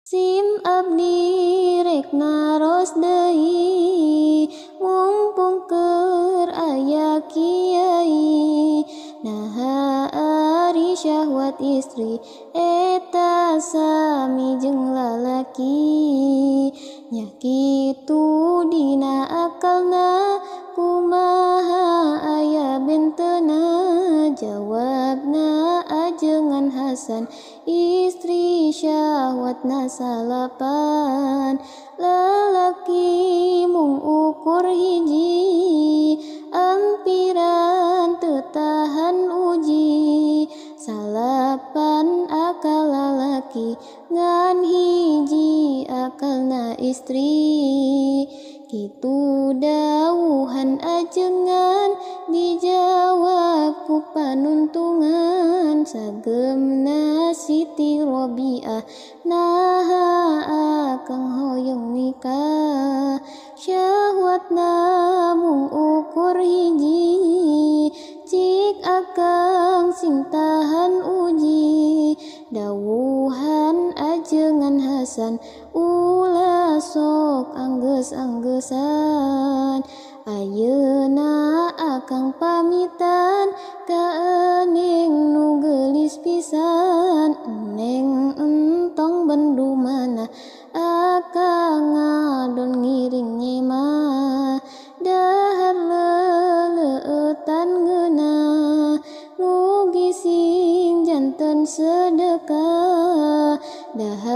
Sim abdi rek naros deui mumpung keur aya kiai. Naha ari syahwat istri eta sami jeung lalaki. Nya kitu dina akalna kumaha aya bentena. Jawabna ajengan Hasan istri syahwatna salapan. Lalaki mung ukur hiji ampiran teu tahan uji. Salapan akal lalaki ngan hiji akalna istri. Kitu dawuhan ajengan dijawab ku panuntungan. Sagemna Siti Robiah naha akang hoyong nikah. Syahwatna mung ukur hiji cik akang sing tahan uji. Dawuhan ajengan Hasan ulah sok anggeus-anggesan. Ayeuna akang pamitan ka eneng nu geulis pisan. Eneng entong bendu mana akang ngadon ngiring nyema. Dahar leleutan ngeunah mugi sing janten sedekah. Dahar